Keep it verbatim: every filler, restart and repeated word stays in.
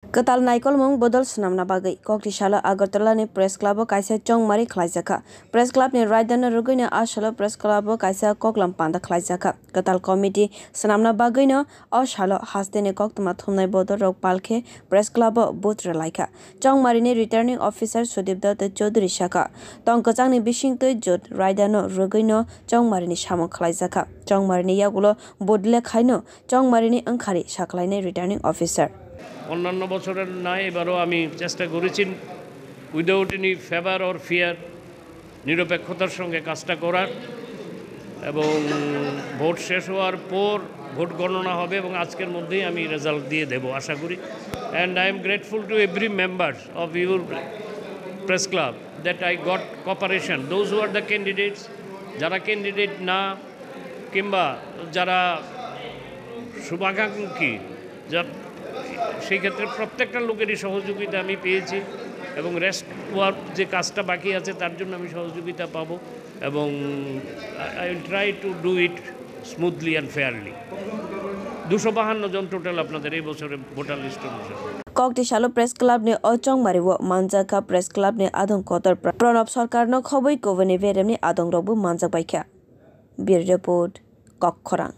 Kwtal naikolmung bodol swnamna bagwi kokti salo Agartala ni Press Club o kaisa chongmari khlaijakha. Press Club ni raidano rwgwino a salo Press Club o kaisa koklam panda khlaijakha. Kwtal committee swnamna bagwino o salo hasteni koktwma thumnai bodol rok palkhe Press Club o booth rwlaikha. Chongmari ni returning officer Sudip Datta Chaudhary sakha, tong kwchangni bisingtwi jot raidano rwgwino chongmari ni samung khlaijakha. Chongmari ni yagulo bodle khaino chongmari ni wngkhari sakhlainai returning officer. অন্যান্য বছরের ন্যায় এবারও আমি চেষ্টা করেছি without any favour or fear নিরপেক্ষতার সঙ্গে কাজটা করার, এবং ভোট শেষ হওয়ার পর ভোট গণনা হবে এবং আজকের মধ্যেই আমি রেজাল্ট দিয়ে দেব আশা করি। And I am grateful to every member of your press club that I got cooperation, those who are the candidates, যারা ক্যান্ডিডেট না কিংবা যারা শুভাকাঙ্ক্ষী, যা সেই ক্ষেত্রে প্রত্যেকটা লোকেরই সহযোগিতা আমি পেয়েছি এবং রেস্ট ওয়ার্ক যে কাজটা বাকি আছে তার জন্য আমি সহযোগিতা পাবো এবং I will try to do it smoothly and fairly. দুশো বাহান্ন জন টোটাল আপনাদের এই বছরে ভোটার লিস্ট অনুসারে। Kokti salo Press Club ni o chongmari o manjakha Press Club ni adong kotor Pranab Sarkar no khobwi kubuni berem ni adong rok bo manjak baikha. Bureau Report, Kokkhorang.